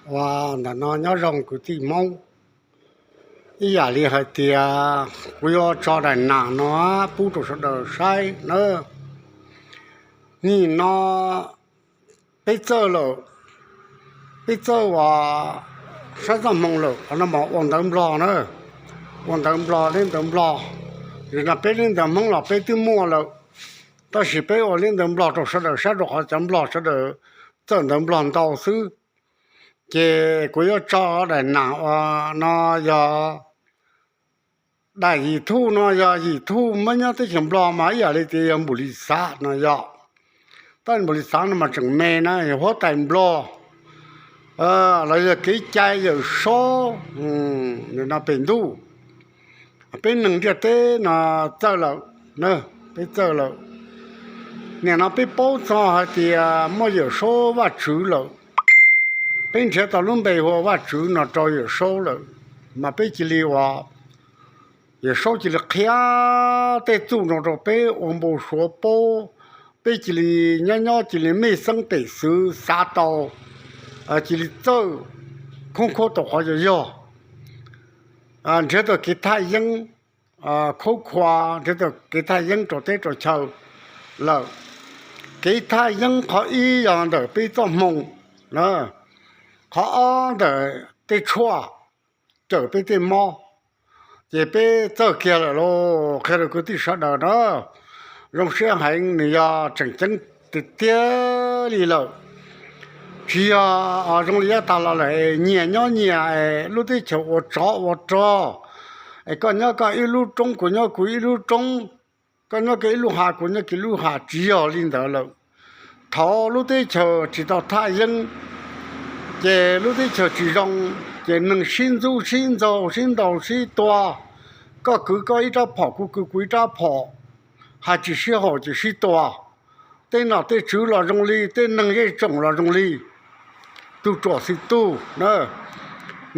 Ua ntawm no nyob zoo kwv tij Hmoob, ib yam li hais tias kuv yuav tso daim nas no pub rau sawv daws saib na. Nim no peb txawj lawm, peb txawj ua saib txoj hmoo lawm, qhov no mas ua ntawv Nplog na, ua ntawv Nplog, liab ntawv Nplog. Yog no peb liab ntawv Hmoob los peb twb muaj lawm, tab sis peb ua liab ntawv Nplog rau sawv daws saib rau qhov cov Nplog sawv daws txawj ntawv Nplog ntau xwb. Ces kuv yuav tso daim nas ua no yog daim yim thuj no yog yim thuj muab nyob teb chaws Nplog mas ib yam li tias yog npum li xav no yog. Tab npum li xav no mas tseem me na, yog huab tais Nplog los yog kev cai Yawm Saub no pem ntuj. Peb neeg ntiaj teb no txawj lawm, peb txawj lawm. Nim no peb paub txog hais tias muaj Yawm Saub Vajtswv lawm, peb nrhiav tau lub npe hu ua Vajtswv no rau Yawm Saub lawm, mas peb cia li ua, Yawm Saub cia li qhia tej txuj no rau peb ua npau suav paub, peb cia li nyob nyob cia li mej xeeb pem xwv xav tau, cia li txawj khoob khuab tau qhov yog yog, nrhiav tau kev thaj yeeb, khaub khua, nrhiav tau kev thaj yeeb rau teb rau chaw lawm. Kev thaj yeeb qhov ib yog ntawm peb txoj hmoo, qhov ob ntawm tej tshuaj cawm peb tej mob. Ces peb txawj kiag lawm lauj, qhia rau kwv tij sawv daws na. Zoo siab heev, nws yog tseem ceeb tiag tiag li lawm. Tsis yog zoo li yav tag los lawm es nyias nyob nyias es lub teb chaws ua tsov ua rog, es koj nyob koj ib lub roob, kuv nyob kuv ib lub roob, koj nyob koj ib lub hav, kuv nyob kuv ib lub hav. Tsis yog li ntawd lawm. Thaum lub teb chaws tsis tau thaj yeeb, ces lub teb chaws tsis zoo, ces neeg sib ntxub sib ntxaug sib ntaus sib tua, koj kwv koj ib rab phom, kuv kwv kuv ib rab phom, hais tsis sib haum ces sib tua. Tej nom tej tswv los zoo li, tej neeg zej tsoom los zoo li, tug ruam xwm tug.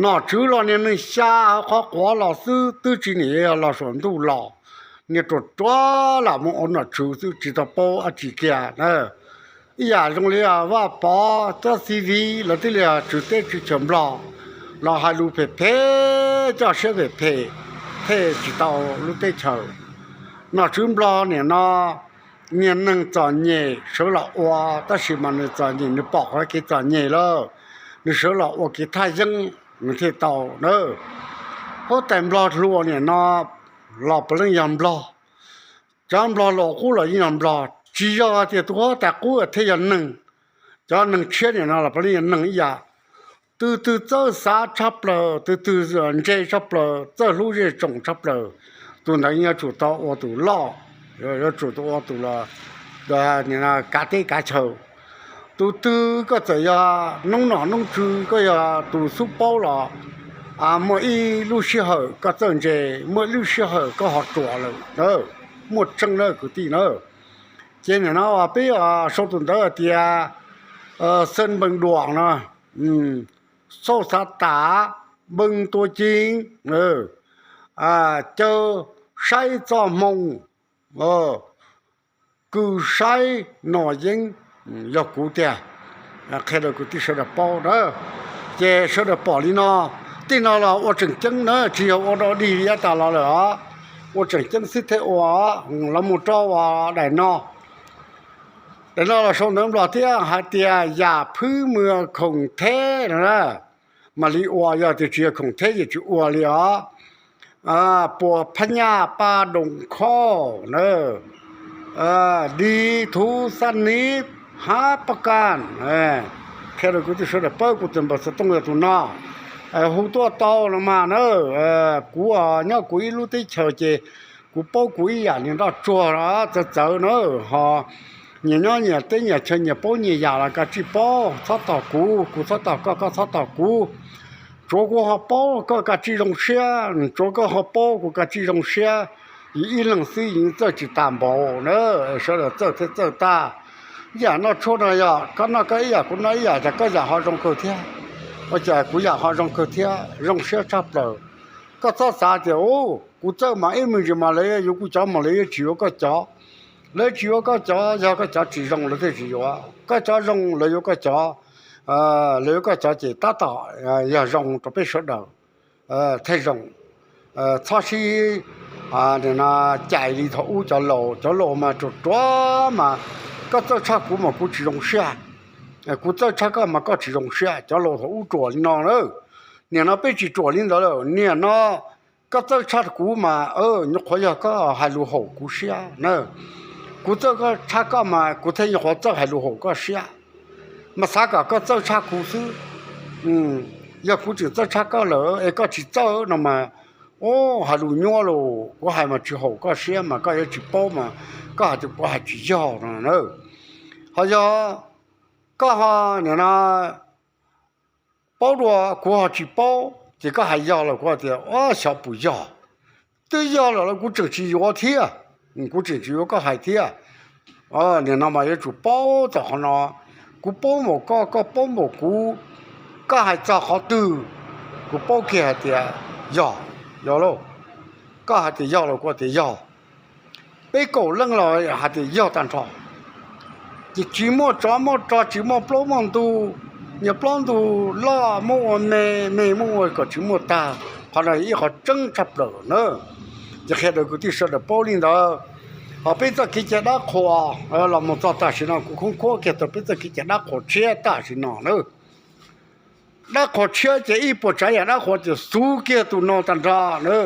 Nom tswv los niag neeg xya hauv qhov quav los xwb, twb tsis nim los saum ntuj los, niag ruam ruam lam mus ua nom tswv xwb tsis tau paub dab tsi kiag. Ib yam zoo li Vaj Pov, Txob Xi Viv lawv twb li tswv teb tswv chaws Nplog los hais lus phem phem, coj siab phem phem, thiaj tsis tau lub teb chaws. Nom tswv Nplog nim no niag neeg txom nyem sawv los ua, tab sis mas nws txom nyem nws pom qhov kev txom nyem lawm, nws sawv los ua kev thaj yeeb nws thiaj tau na. Huab tais Nplog hluas nim no los puav leej yog Nplog. Cov Nplog laus qub los yeej yog Nplog, tsis yog tias tus huab tais qub thiaj yog neeg. Cov neeg tshiab nim no los puav leej yog neeg ib yam. Tus twg txawj xav tshaj plaws, tus twg ntse tshaj plaws, txawj hlub zej tsoom tshaj plaws, tus ntawd yuav tsum tau ua tus loj, yuav tsum tau ua tus kav teb kav chaw. Tus twg koj txawm yog noob nom noob tswv, koj yog tus xub paub los muaj ib lub sij hawm koj txawj ntse, muaj ib lub sij hawm koj ho ruam lawm. Muaj tseeb na kwv tij na. Ces nim no peb sau tus ntawv hais tias xeej npeej duam no, xauj xav tas, npeej tua ceeb, caw saib txoj hmoo, kws saib nom yeeb, yog kuv tiag. Qhia rau kwv tij sawv daws paub na. Ces sawv daws pom li no, tej no los ua tseem ceeb na, tsis yog ua dog dig li yav tas los lawm os. Ua tseem ceeb xwb thiaj ua. Los mus rau daim no, daim no los sau ntawv Nplog thiab hais tias yam phwb mws khoom theb no na. Mam li ua, yog tias tsis yog khoom theb ces tsis ua li os. Puas phab nyaj paj doos khoj na, di thuv xab nib hab paj kaj. Qhia rau kwv tij sawv daws paub kuv tus npawb xov tooj yog tus no, hu tuaj tau los mas na. Kuv nyob kuv ib lub teb chaws ces kuv paub kuv ib yam li nroj tsuag txawv txawv na. Ho nyias nyob nyias teb nyias chaw nyias paub nyias yam los kav tsij paub, txhob tos kuv, kuv txhob tos koj, koj txhob tos kuv. Tsuav kuv ho paub koj kav tsij zoo siab, tsuav koj ho paub kuv kav tsij zoo siab. Yus ib leeg xwb yus txawj tsis tas npaum na, sawv daws txawj thiaj txawj tag. Ib yam noj tshuaj no yog koj noj koj ib yam, kuv noj ib yam, cas koj yam ho zoo kawg thiab, ua cas kuv yam ho zoo kawg thiab, zoo siab tshaj plaws. Koj txhob xav tias, u, kuv txawj mas ib me ntsis mas lawv yuav kuv cov mas lawv yuav tsis yuav koj cov. Lawv tsis yuav koj cov, yog koj cov tsis zoo lawv thiaj tsis yuav, koj cov zoo lawv yuav koj cov. Lawv yuav koj cov ces tab tom yog zoo rau peb sawv daws. Thiaj zoo, txhob sib cais li thaum ub cov laus. Cov laus mas ruam ruam mas, koj txawj tshaj kuv mas kuv tsis zoo siab, kuv txawj tshaj koj mas koj tsis zoo siab. Cov laus thaum ub ruam li no na. Niaj no peb tsis ruam li ntawd lawm. Niaj no koj txawj tshaj kuv mas nyuam qhuav yog koj hais lus haum kuv siab na. Kuv txawj tshaj koj mas kuv thiaj nyuam qhuav txawj hais lus haum koj siab. Mas xav kom koj txawj tshaj kuv xwb. Yog kuv tseem txawj tshaj koj lawm es koj tsis txawj no mas, o, hais lus nyuaj los kuv hais mas tsis haum koj siab mas koj yuav tsis paub mas koj hais tias kuv hais tsis yog no na. Ho yog koj ho nim no paub dua kuv ho tsis paub ces koj hais yog los kuv tias, o, xyov puas yog. Twb yog lawm los kuv tseem tsis yuav thiab, kuv tseem tsis yuav koj hais thiab. Nim no mas yuav tsum paub txog qhov no. Kuv paub npaum koj, koj paub npaum kuv. Koj hais txog qhov twg, kuv paub kiag hais tias yog, yog lauj. Koj hais tias yog los kuv tias yog. Peb kaum leej los hais tias yog tag nrho. Ces tsis muaj tsov muaj rog, tsis muaj plaub muaj ntug, niag plaub ntug loj muab ua me, me muab ua kom tsis muaj tag. Qhov no ib qhov tseeb tshaj plaws na. Ces qhia rau kwv tij sawv daws paub li ntawd. Ho peb txoj kev cai dab qhuas los mus txog tam sim no kuv khoob khuab kiag tau peb txoj kev cai dab qhuas tshiab tam sim no na. Dab qhuas tshiab ces ib puas tsav yam dab qhuas ces xuv kiag tus no tag nrho na.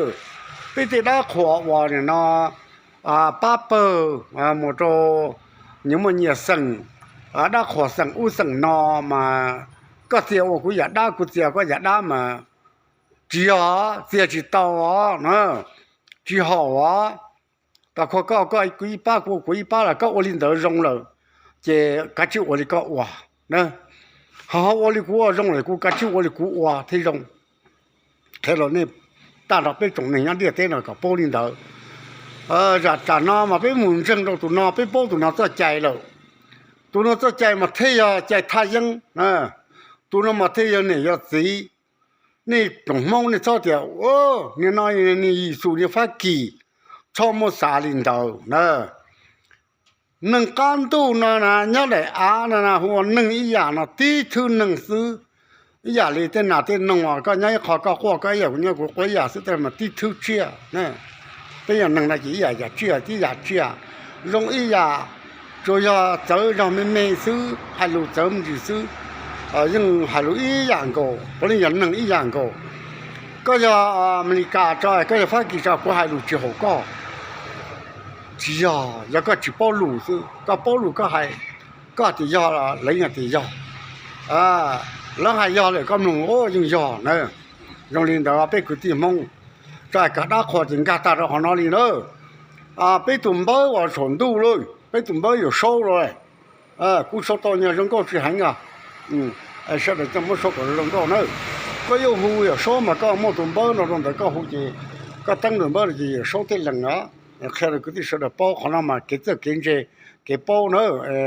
Peb tej dab qhuas uas nim no pab pawg mus rau nyias muaj nyias xeem, dab qhuas xeem ub xeem no mas koj txia ua kuv yam dab, kuv txia koj yam dab mas tsis yog, txia tsis tau os na, tsis haum os. Tau khuv koj, koj kuv ib pab, kuv kuv ib pab los koj ua li ntawd zoo lawm, ces kav tsij ua li koj ua. Ho ua li kuv ua zoo lawm, kuv kav tsij ua li kuv ua thiaj zoo. Qhia rau nej tag nrho peb tsoom neeg nyob ntiaj teb no kom paub li ntawd. Zam tam no mas peb mus ntseeg rau tus no, peb paub tus no txoj cai lawm. Tus no txoj cai mas thiaj yog cai thaj yeeb. Tus no mas thiaj yog niam yog txiv. Nej tsoom Hmoob nej txhob tias, nim no niag Yexus niag Fab Kis, txhob muab xav li ntawd na. Neeg qab ntuj no na nyob daim av no na hu ua neeg ib yam no, tib thwb neeg xwb. Ib yam li tej nas tej noog, koj nyob ib qho koj quaj koj ib yam, kuv nyob kuv quaj ib yam xwb, tab sis mas tib thwb tsiaj. Peb yog neeg no ces ib yam yam tsiaj tib yam tsiaj, zoo ib yam, tsuas yog txawv zog me me xwb, hais lus txawv me ntsis xwb, yeej hais lus ib yam nkaus, puav leej yog neeg ib yam nkaus. Koj yog Amelikas tso, koj yog Fab Kis tso, kuv hais lus tsis haum koj. Tsis yog, yog koj tsis paub lus xwb, koj paub lus koj hais, koj tias yog lawv yeej tias yog. Lawv hais yog lawm koj mloog yeej yog na. Zoo li ntawd peb kwv tij Hmoob, tso kom dab qhuas ces nkag tag rau qhov no li na. Peb tus npawb uas saum ntuj lauj, peb tus npawb Yawm Saub lauj, kuv sau tau nyuag zoo nkauj tsis heev os. Sawv daws coj muab sau kom zoo nkauj na. Koj yuav hu Yawm Saub mas koj muaj tus npawb no rau ntawd koj hu ces koj teeb tus npawb no ces Yawm Saub tej lees os. Qhia rau kwv tij sawv daws paub qhov no mas kev txawj kev ntse, kev paub na.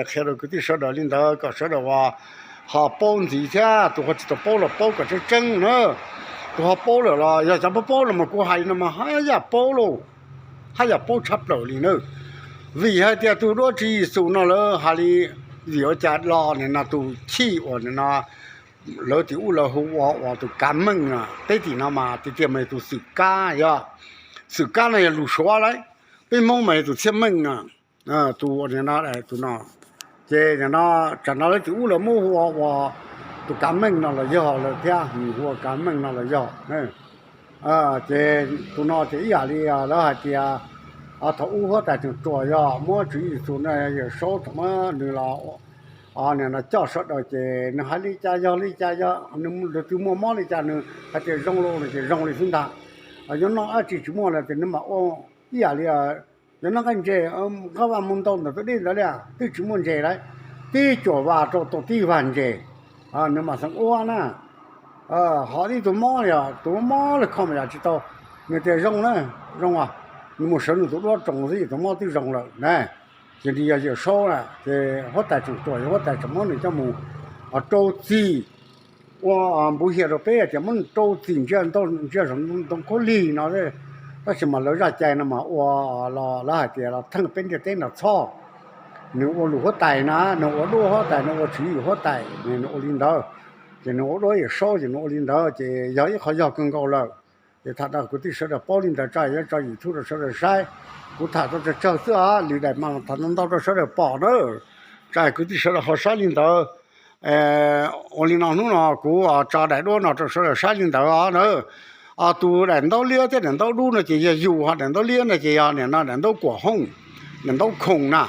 Qhia rau kwv tij sawv daws li ntawd kom sawv daws uas ho paub ntxiv thiab, tus ho tsis tau paub los paub kom tseeb tseeb na. Tus ho paub lawm los yog cov paub paub los mas kuv hais no mas haj yam paub lauj, haj yam paub tshaj plaws li na. Vim hais tias tus duab tswv Yexus no lawv hais li, vim ua cas los nim no tus chij uas nim no lawv tim ub lawv hu ua uas tus kav meej no, peb tim no mas tiag tiag mas yog tus xwm kab, yog xwm kab no yog lus Suav lauj, peb Hmoob mas yog tus txhiaj meej no, tus nim no, tus no. Ces nim no tsam no lawv tim ub lawv muab hu ua tus kav meej no los yog lawm thiab, hu ua kav meej no los yog. Ces tus no ces ib yam li lawv hais tias thaum ub huab tais tseem ruam yog muab tswv Yexus no Yawm Saub thaum muab nws los nim no coj sawv daws ces nws hais li cas yog li cas, yog nws twb muaj mob li cas nws hais tias zoo los ces zoo li xwb ntag. Yuav noj dab tsi tsis muaj los ces nws mam ua ib yam li yuav noj nqaij ntses, nqa vas mus ntaus ntawm tus dej ntawd li, twb tsis muaj ntses lawm, tib cuam vas rau tau tib vag ntses, nws mam xeem ua na. Ho ib tug mob li, tus mob li kho mas yam tsis tau, nws tias zoo na, zoo as, nws mus sawv nws tus duab tsoo xwb tus mob twb zoo lawm na. Ces nws yog Yawm Saub na, ces huab tais tseem ruam, huab tais tseem muab nws coj mus rau txim, ua npuv hiam rau peb tias muab nws rau txim ntsia ntoo, ntsia saum ntoo khaub lig no. Tab sis mas lawv zaj cai no mas ua los lawv hais tias los theej peb ntiaj teb no txhob. nws ua lus huab tais na, nws ua duab huab tais, nws ua tswv yim huab tais, nws ua li ntawd. Ces nws ua duab Yawm Saub ces nws ua li ntawd, ces yog ib qho yog kawg nkaus lawm. Ces tham rau kwv tij sawv daws paub li ntawd, tso yuav tso YouTube rau sawv daws saib. Kuv tham tau tsawg tsawg xwb os, lwm daim mas tham ntau ntau rau sawv daws pom na. Tso kwv tij sawv daws ho saib li ntawd. Ua li no hnub no kuv tso daim duab no rau sawv daws saib li ntawd os na. Tus daim ntaub liab thiab daim ntaub dub no ces yog yus, ho daim ntaub liab no ces yog nim no daim ntaub kuam hooj, daim ntaub khoom na.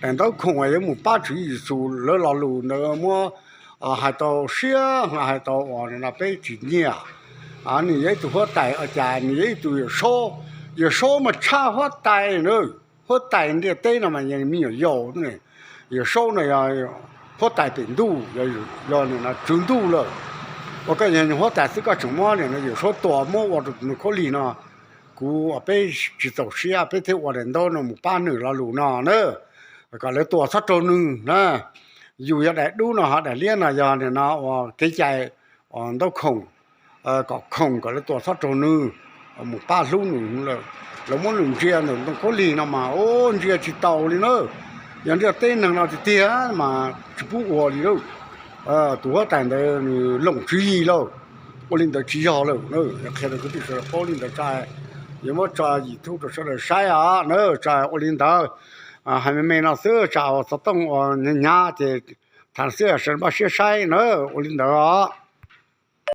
Daim ntaub khoom yuav mus pab tswv yim xus lawv lo lus ntawd muab hais tau siab, hais tau uas no peb tsis nyiam. Nws yog ib tug huab tais ua cas nws yog ib tug Yawm Saub, Yawm Saub mas tshaj huab tais na. Huab tais ntiaj teb no mas yog me nyuam yaus, Yawm Saub no yog huab tais pem ntuj, yog nim no tswv ntuj lawm. Ua koj yog huab tais xwb koj tseem muab nim no Yawm Saub tua muab ua rau tus Nuj Khaub Lig no, kuv peb tsis txaus siab peb thiaj ua daim ntaub no mus pab nws lo lus no na, kom lawv tua txhob raug nws na. Yus yog daim dub no ho daim liab no yog nim no ua kev cai ntaub khoom, kom khoom kom lawv tua txhob raug nws, mus pab hlub nws lawm. Lawv muab nws ntsia ntawm Nuj Khaub Lig no mas ua ntsia tsis taus li na. Yog ntiaj teb neeg no tiag tiag mas tsis pub ua li lauj. Tus huab tais ntawd nws loom tswv yim lawm, ua li ntawd tsis yog lawm na. Yog qhia rau kwv tij sawv daws paub li ntawd tso, yuav muab tso YouTube rau sawv daws saib os na. Tso ua li ntawd, hais me me no xwb, tso uas xov tooj uas hnyav hnyav ces tham xwb, sawv daws npaj siab saib na. Ua li ntawd os.